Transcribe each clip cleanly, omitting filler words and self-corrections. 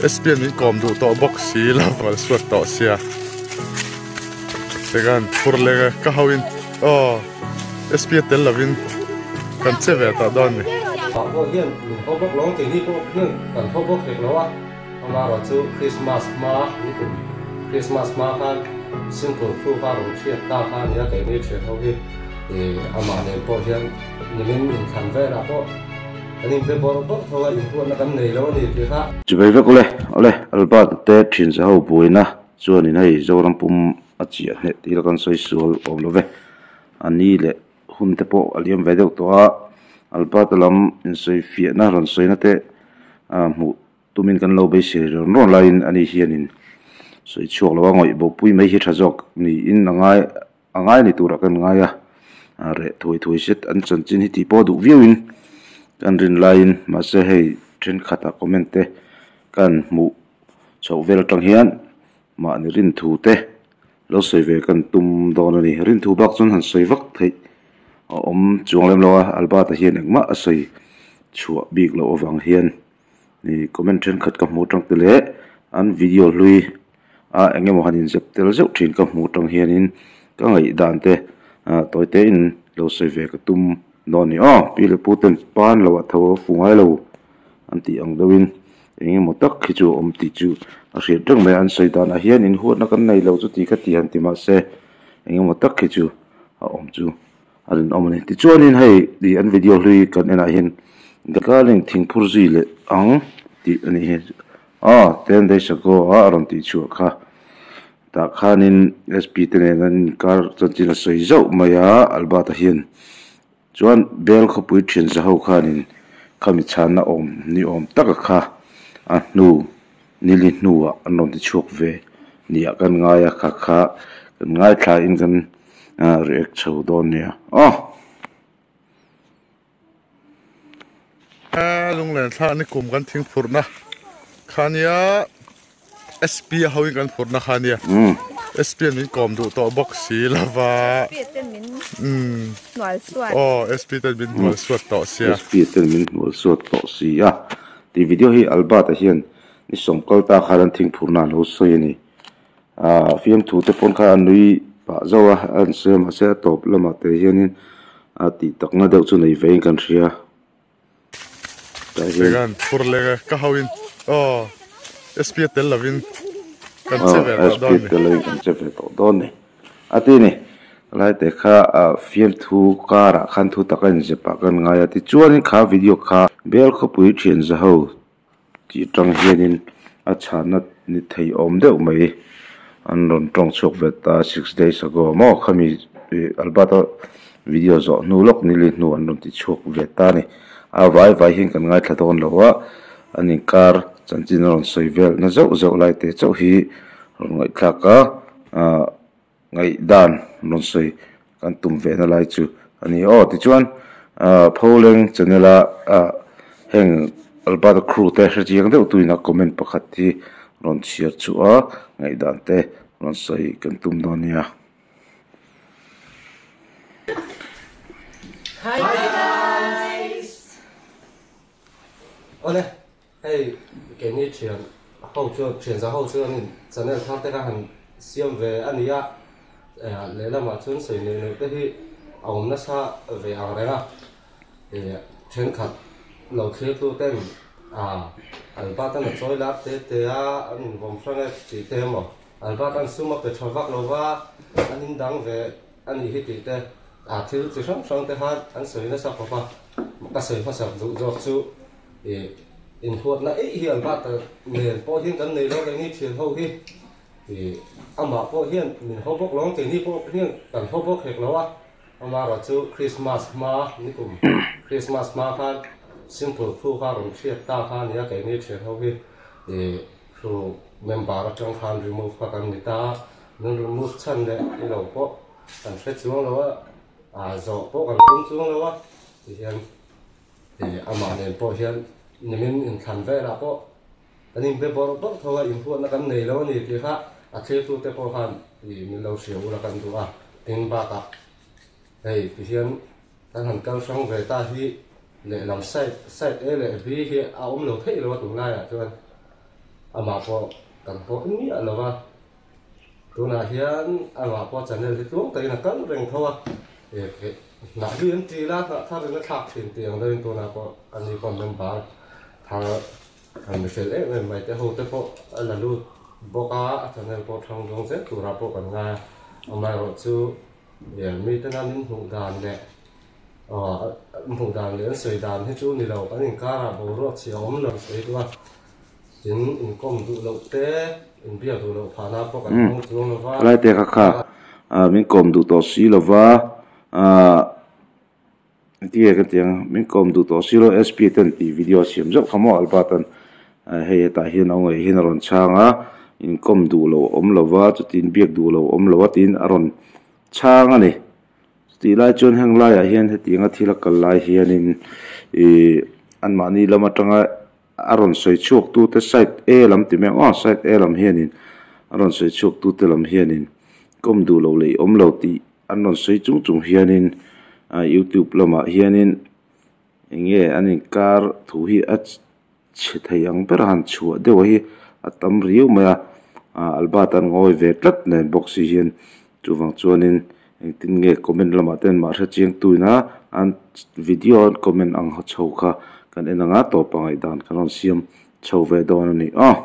SPN min kawm duh tawh bawk si lo val suat tawh sia tikhan phur leng e ka ho in aw SP a tel lovin kan che ve tawh dawn ni. Pah pawh hian min haw bawk lo ang keini pawh hian kan haw bawk hek lo a, amaherawh chu Christmas hma nikum Christmas hma khan simple proof a rawn hriat ta kha ania keini thian ho hi amah nen pawh hian nimin inthlan velah pawh Kan inbe bawrh bawrh tho a, inhuatna kan nei lo a ni tih kha. Chuvei vek ule, awle, Albert te thin za ho buaina chuanin hei Zoram pum a chiah hneh tih la kan sawi sual awm lo ve. A ni leh hun te pawh a liam ve deuh tawh a, Albert lam insawi fiahna rawn sawina te hmuh tumin kan lo beisei rawn rawn laiin ani hianin sawi chhuak lo a, ngawih bopui mai hi tha zawk niin a ngai. A ngai ni turah kan ngai a, reh thuai thuai set an chanchin hi tih pawh duh viauin kan rin laiin mahse hei thenkhatah comment te kan hmuh chhoh vel atang hian mahni rinthu te lo sawi ve kan tum dawn a ni. Rinthu bak chuan han sawi vak theih a awm chuang lem lo a, Albert-a hian engmah a sawi chhuah bik loh avang hian comment thenkhat ka hmuh atang te leh an video hlui a eng emaw han inzep tel zeuh thin ka hmuh atang hianin ka ngaih dan te ah tawi te in lo sawi ve ka tum dawn a ni aw pi leh pu ten pan lo ah tho a fu ngai lo an tih ang deuhin eng emaw tak hi chu a awm tih chu a hriat reng mai a an sawi danah hian inhuatna kan nei lo chuti ka ti han ti mahse eng emaw tak hi chu a awm chu a rinawm a ni tichuanin hei ih an video hlui kan enah hian darling thingphur zui leh ang tih a nih hi. Aw, ten days ago a a rawn tih chhuah kha. Tah khanin SP te nen an inkar chanchin a sawi zauh mai a, Albert-a hian. Chuan Bel khawpui thian za ho khanin khami chhanna awm ni awm taka kha a hnu nili hnuah an rawn ti chhuak ve niah kan ngai a, kha kha kan ngaithlain kan react chho dawn nia. Aw! Lunglen thla ni kum kan thing phurhna kha nia SP a hoin kan phurhna kha nia SP an min kawm duh tawh bawk si lova aw SP ten min hnual suat tawh sia SP ten min hnual suat tawh si a tih video hi Albert-a hian ni sawm kal ta khan an thing phurhna a lo sawi a ni ah fiamthu te pawn kha a nui pah zauh a a insawi a mahse a tawp lamah te hianin a tih takna deuh chu nei vein kan hria tah hian Egan phur leng e ka ho in aw SP a tel lovin kan che ve tawh dawn ni SP tel lovin kan che ve tawh dawn ni a ti ni lai te kha ah fiamthu karah khan thu tak a inzep ah kan ngai a tichuanin kha video kha bel khawpui thian za ho Tih tang hianin a chhahna ni thei awm deuh mai an rawn tawng chhuak ve ta 6 days ago maw khami ih Albert-a video zawh hnu lawk nili hnu an rawn ti chhuak ve ta a ni a vai vai hian kan ngaithla dawn lo a an inkar chanchin a rawn sawi vel na zauh zauh lai te chauh hi rawn ngaihthlak a ah ngaihdan rawn sawi kan tum ve na lai chu a ni aw tichuan ah pholeng channel a ah heng Albert-a crew te hrechiang deuh tuin a comment pakhat hi rawn chhiar chhuah a ngaihdan te rawn sawi kan tum dawn nia. Hi guys! Awle, Hei keini thian ho chuan thian za ho chuan in channel thar te kha han siam ve a ni a, lehlamah chuan sawi neuh neuh te hi a awm nasa ve ang reng a, ih thenkhat lo thlir tu ten ah Albert-an a chawi lar te te a, an invawm hrang e tih te emaw Albert-an sum a pe tha vak lo va, an indang ve a nih hi tih te ah thil chi hrang hrang te khan an sawi nasa khawp a, ka sawi hmasak duh zawk chu. Ih inhuatna eih hi Albert-a nen pawh hian kan nei lo keini thian ho hi ih amah pawh hian min haw bawk lo ang keini pawh hian kan haw bawk hek lo a amaherawh chu Christmas hma nikum Christmas hma khan simple thu kha rawn hriat ta kha ania keini thian ho hi ih thu member atang khan remove kha kan ni ta min remove chhan leh i lo pawh kan hre chuang lo a ah zawh pawh kan tum chuang lo a tihian. Ih amah nen pawh hian nimin inthlan velah pawh kan inbe bawrh bawrh tho a, inhuatna kan nei lo a ni tih kha a thirtute pawh khan ih min lo hria ula kan duh a, tin bakah hei ti hian kan han kal hrang ve ta hi lehlam side side A leh B hi a awm lo theih lo a tunlaiah chuan. Amah pawh kan pawh miah lo va, tunah hian amah pawh channel hi tluang takin a kal reng tho a, hnah hlui an ṭil a, hnah thar in a thlak ṭhin tih ang deuhin tunah pawh ani pawh member thar an mi fel em em mai te ho te pawh a la lut bawk a, a channel pawh thang zawng zel turah pawh kan ngai a, amaherawhchu mite min hmuh dan leh hmuh dan leh an sawi dan hi chu ni lo, kan inkarah boruak chhia a awm lo sawi duh a. Tin, inkawm duh loh te, inbiak duh loh phahna pawh kan hmang chuang lo va. Helai te kha kha min kawm duh tawh si lo va, engtin nge ka ti ang, min kawm duh tawh si lo SP ten tih video a siam zauh kha maw Albert an hei hetah hian a ngaih hian a rawn chhang a, inkawm duh loh a awm lo va, chuti inbiak duh loh a awm lo a tiin a rawn chhang a ni. Chutih lai chuan heng laiah hian hetianga thil a kal lai hianin ih anmahni lam atanga A rawn sawi chhuak tute side A lam ti mai ang aw, side A lam hianin a rawn sawi chhuak tute lam hianin kawm duh lo leh i awm lo tih an rawn sawi chung chung hianin youtube lamah hianin eng nge an inkar thu hi a chhe thei ang ber a han chhuah deuh a hi a tam riau mai a, Albert an ngawi ve tlat nen bawk si hian chuvang chuanin engtin nge comment lamah ten mah hre chiang tuina an video an comment ang chho kha kan en anga tawp a ngaihdan kan rawn siam chho ve dawn a ni aw.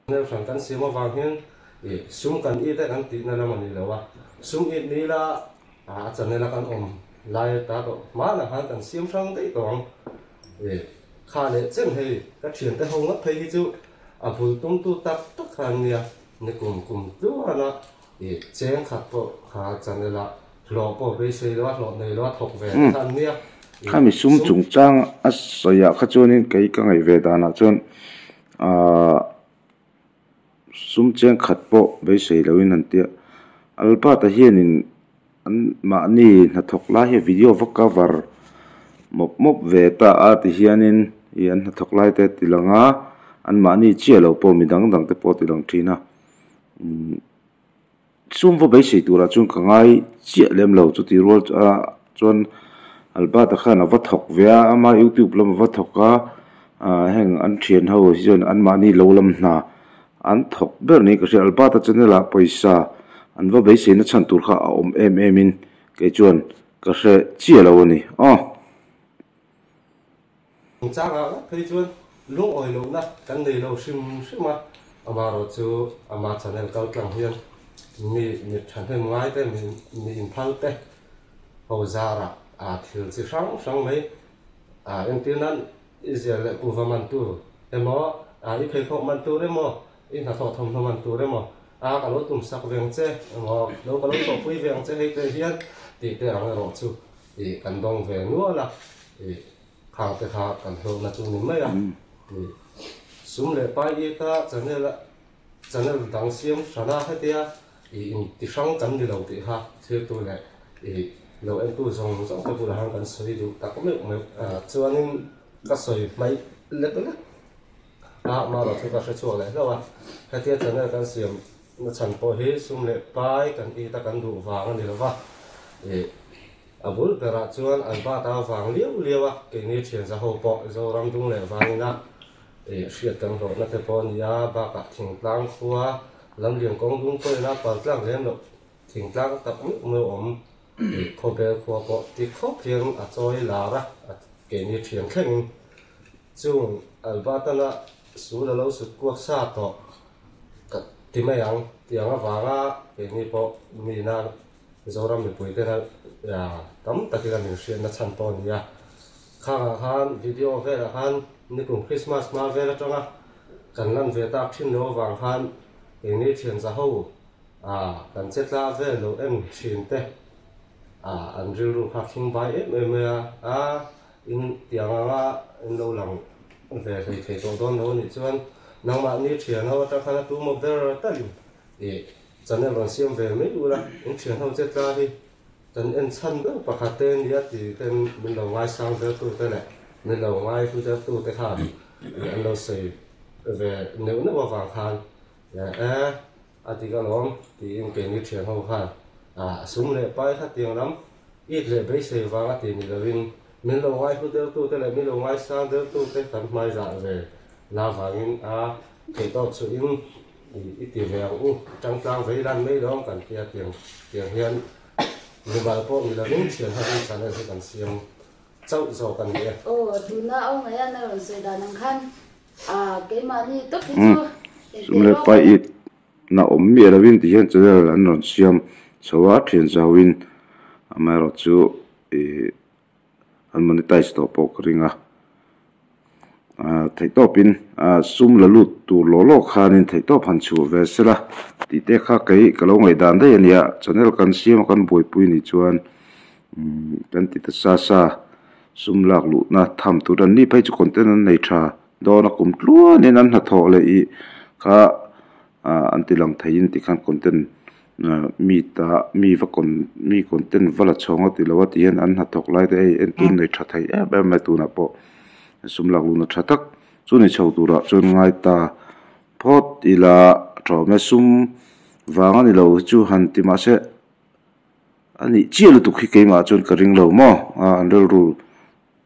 Hmel hran kan siam avang hian ih sum kan it a kan tihna lam a ni lo a, sum it ni ila a channel a kan awm lai ta tawh hmanah khan kan siam hrang daih tawh ang ih kha leh chen hei ka thiante ho ngawt phei hi chu a bul tumtu tak tak kha an nia ni kum kum tluana I cheng khat pawh kha channel ah hlawh pawh beisei lo a, hlawh nei lo a thawk ve te kha an nia. Khami sum chungchang a sawi ah kha chuanin kei ka ngaih ve danah chuan ahh sum cheng khat pawh beisei loin an tia. Albert-a hianin an mahni hnathawk lai hi video va cover mawp mawp ve ta a ti hianin ih an hnathawk lai te a ti lang a, an mahni chiah lo pawh midang dang te pawh a ti lang thin a. Sum va beisei turah chuan ka ngai chiah lem lo chuti rual chuan Albert-a khan a va thawk ve a ama youtube lam a va thawk a ah heng an thian ho hi chuan anmahni lo lam hna an thawk ber niin ka hria Albert-a channel ah pawisa an va beisei na chhan tur kha a awm em em in kei chuan ka hre chiah lo a ni aw. Chungchangah ngawt phei chuan lungawi lohna kan nei lo hrim hrim a, amaherawh chu ama channel kal tlang hian mi mi thahnem ngai te, mi mi inphal te ho zarah aa thil chi hrang hrang mai aa entir nan i zial leh kuhva man tur emaw aa i pheikhawk man tur emaw i hnathawh thawmhnaw man tur emaw aa ka lo tum sak ve ang che emaw lo ka lo thawhpui ve ang che hei te hian tih te ang erawh chu Ih kan dawng ve nual a, ih khang te kha kan hlawhna chu ni mai a, ih sum leh pai i ka channel a channel dang siam hran a hetia ih in ti hrang kan ni lo tih kha thiltu leh ih lo entu zawng zawng te bulah khan kan sawi duh tak meuh meuh a, chuanin ka sawi hmaih lek lek a amaherawh chu ka hre chhuak leh hlauh a, hetia channel kan siam Na chhan pawh hi sum leh pai kan it a kan duh vang a ni lo va, ih a bul berah chuan an bat a vang liau liau a, keini thianza ho pawh Zoram dung leh vangin a ih hriat kan hlawhna te pawh a ni a, bakah thingtlang khua lamlian kawng dung pawhin a pal tlang lem loh thingtlang tak meuh meuh awm ih khawbel khua pawh ti khawp hian a chawi lar a, keini thian thlengin chung Albertana sul a lo sut kuak sa tawh. Ka ti mai ang tiang avanga keini pawh mina Zoram mipui te tam takin an inhriatna chhan pawh a ni a. Khangah khan video velah khan nikum Christmas hma vel atanga kan lan ve tak thin lo avang khan keini thianza ho kan che tla vel lo en thin te an rilru kha thlung bai em em mai a, a in tiang anga in lo lang ve hlei thei tawh dawn lo a nih chuan nangmahni thian ho atang khan a tu maw ber talin ih channel rawn siam ve mai ula in thian ho che tla hi kan en chhan ber pakhat te nia ti ten min lo ngaisang ber tu te leh min lo ngai hlu der tu te khan ih an lo sawi ve neuh neuh avang khan e a dik alawm tiin keini thian ho khan ah sum leh pai kha tiang lam it leh beisei vang a ti ni lovin min lo ngaihlu deuhtute leh min lo ngaisang deuhtute kan hmai zah ve La vangin a theihtawp chu in i ti ve ang u, tangtlang vei lan mai lawng kan tia tiang tiang hian mimal pawh ni lovin thian hovin channel hi kan siam chauh zawk a ni e. Aw, tuna au ngaih a na rawn sawi dan ang khan ah keimahni tawp hi chu Sum leh pai it na awm miah lovin ti hian channel an rawn siam chho a, thian zauhin amaherawhchu ih an monetize tawh pawh ka ring a ah theihtawpin ah sum la lut tur lawh lawh khanin theihtawp han chhuah ve sela tih te kha kei ka lo ngaihdan daih a nia channel kan siam a kan buaipui nih chuan umm kan ti ta sa sa sum lak luhna tham tur an ni phei chu content an nei tha dawn a kum tluanin an hnathawh leh ih kha ah an ti lang theiin tikhan content Mi ta mi va con mi content va la chhawng a ti lo a ti hian an hnathawk lai te hei entir nei tha thei em em mai tunah pawh sum lak luhna tha tak chu ni chho turah chuan ngai ta phawt ila a tha awm e sum vang a ni lo hi chu han ti mahse a nih chiah lutuk hi keimah chuan ka ring lo maw a an rilru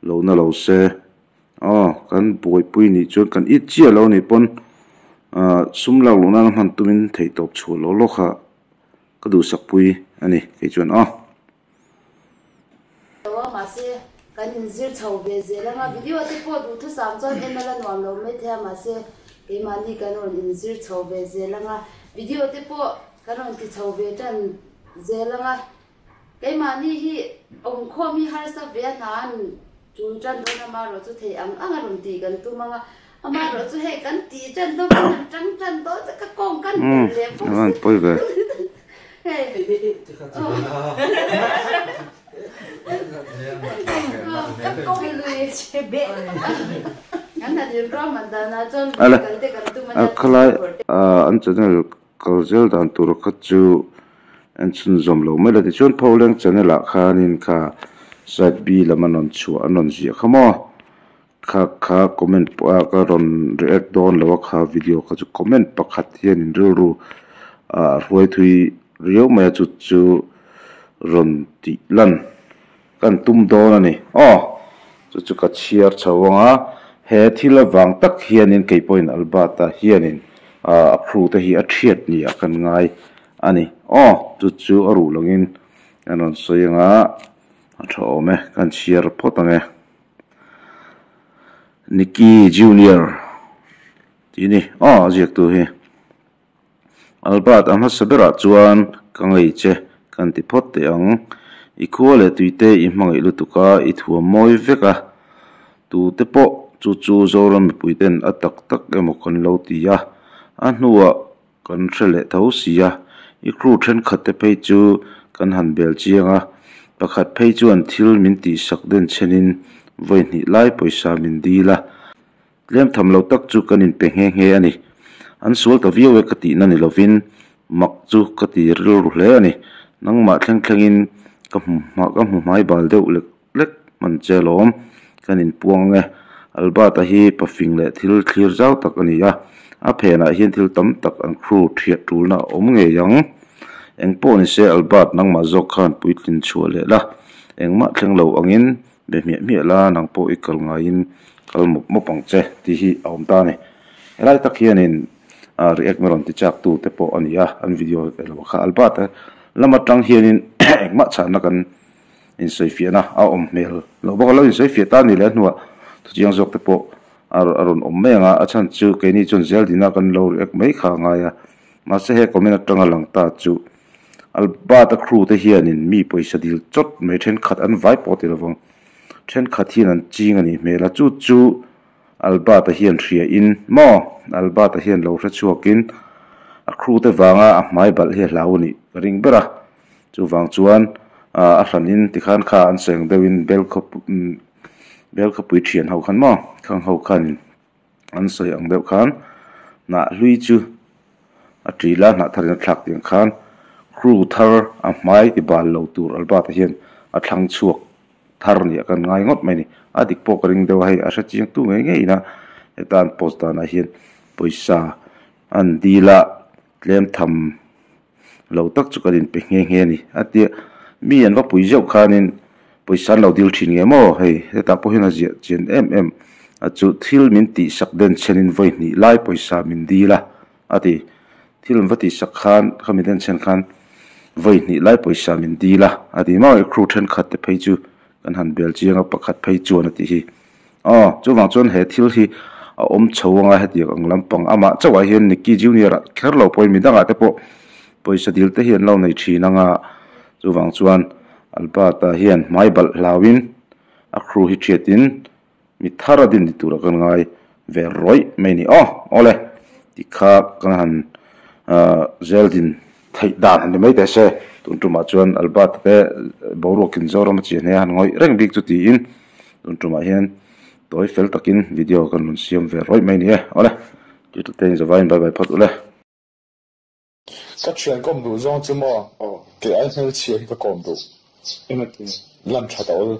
lo na lo se aw kan buaipui nih chuan kan it chiah lo nih pawn ah sum lak luh nana hman tumin theihtawp chhuah lawk lawk kha ka duhsak pui a ni kei chuan aw. Lo a mahse kan inzir chho ve zel anga video te pawh duhthusam chuan en a la nuam lo maithei a mahse keimahni kan rawn inzir chho ve zel anga video te pawh kan rawn ti chho ve tan zel anga. Keimahni hi awmkhawm hi harsa ve a hna an tul tan dawn amaherawh chu thei ang ang a rawn tih kan tum ang a, amaherawh chu hei kan tih tan dawn kan han tang tan dawn chu ka kawng kan belh leh bawk si hei ka kawng lui kan han inruahman danah chuan kal te kan tum a nia Khalai an channel Kal zel dan tur kha chu en chhunzawm lo mai la tichuan Pholeng channel ah khanin kha side B lam an rawn chhuah an rawn ziah kha maw kha kha comment pawh a ka rawn react dawn lo a kha video kha chu comment pakhat hian in rilru ah hruai thui riau mai a chu chu rawn tih lan kan tum dawn a ni aw chu chu ka chhiar chho ang a he thil avang tak hianin kei pawhin Albert-a hianin ah a crew te hi a thiat ni ah kan ngai a ni aw chu chu a ruh langin kan rawn sawi ang a a tha awm e kan chhiar phawt ang e Nicky Junior tih a ni aw a ziaktu hi. Albert a hmasa berah chuan ka ngei che kan ti phawt teh ang. I khua leh tuite i hmangaih lutuk a, i thuam mawi vek a. Tute pawh chu chu Zoram mipuiten a tak tak emaw kan lo ti a, a hnuah kan hre leh tho si a. I crew thenkhat te phei chu kan han bel chiang a, pakhat phei chuan thil min tihsak den chhenin vawi hnih lai pawisa min dil a. Tlem tham lo tak chu kan inpe nghe nghe a ni. An sual ta viau e ka tihna ni lovin mak chu ka ti rilru hle a ni. Nangmah thleng thlengin ka hmu ka hmu hmai bal deuh lek lek hman che alawm. Kan inpuang ang e. Albert-a hi pafing leh thil thlir zau tak a ni a. A phenah hian thil tam tak an crew thiah tulna a awm ngei ang. Engpawh ni se Albert nangmah zawk khan puitlin chhuah leh la. Engmah thleng lo angin Be hmiah hmiah la, nang pawh i kal ngaiin kal mawp mawp ang che tih hi a awm ta a ni. Helai tak hianin react na rawn ti chak tu te pawh a ni a, an video elo kha Albert a lam atang hianin engmah chhanna kan insawifiahna a awm hmel loh bawk a, lo insawifiah ta a ni leh a hnuah thuchiang zawk te pawh a rawn awm mai ang a, a chhan chu keini chuan zeldina kan lo react mai kha a ngai a, mahse he comment atanga lang ta chu Albert-a crew te hianin mi pawisa dil chawt mai thenkhat an vai pawh ti lovang thenkhat hian an ching a nih hmel a chu chu Albert-a hian hria in maw Albert-a hian lo hre chhuakin a crew te vanga a hmai balh hi a hlau a nih ka ring ber a chuvang chuan ah a hranin tikhan kha an sawi ang deuhin bel khawp bel khawpui thian ho khan maw khang ho khanin an sawi ang deuh khan hnah hlui chu a ṭil a hnah tharin a thlak tih ang khan crew thar a hmai ti bal lo tur Albert a hian a thlang chhuak thar ni ah kan ngai ngawt mai a ni a dik pawh ka ring deuh a hei a hre chiang tu ngei ngei in a heta an post danah hian pawisa an dil a tlem tham lo tak chu kan inpe nghe nghe a ni a tia mi an va pui zeuh khanin pawisa an lo dil thin nge maw hei hetah pawh hian a ziah chian em em. A chu thil min tih sak den chhen in vawi hnih lai pawisa min dil a a ti. Thil an va tih sak khan khami den chhen khan vawi hnih lai pawisa min dil a a ti. Mawi crew thenkhat te phei chu kan han bel chiang a pakhat phei chuan a tih hi. Aw chuvang chuan he thil hi a awm chho anga hetiang ang lampang amah chauhah hian Nicky Junior ah kher lo pawhin midangah te pawh pawisa dil te hi an lo nei thin anga chuvang chuan Albert-a hian hmai balh hlauhin a crew hi thiatin mi thar a din ni tura kan ngai ve rawih mai a ni. Aw awle tikha kan han zel din theih dan han ni mai teh se. Tun tumah chuan Albert te boruakin Zoram a chian hne a han ngawih reng bik chu tiin tun tumah hian tawi fel takin video kan rawn siam ve rawih mai a ni e. Awle tih te in zavaiin bye bye phawt ule. Ka thian kawm duh zawng chu maw? Kei ai hmelchhia hi ka kawm duh. Lan that a awl.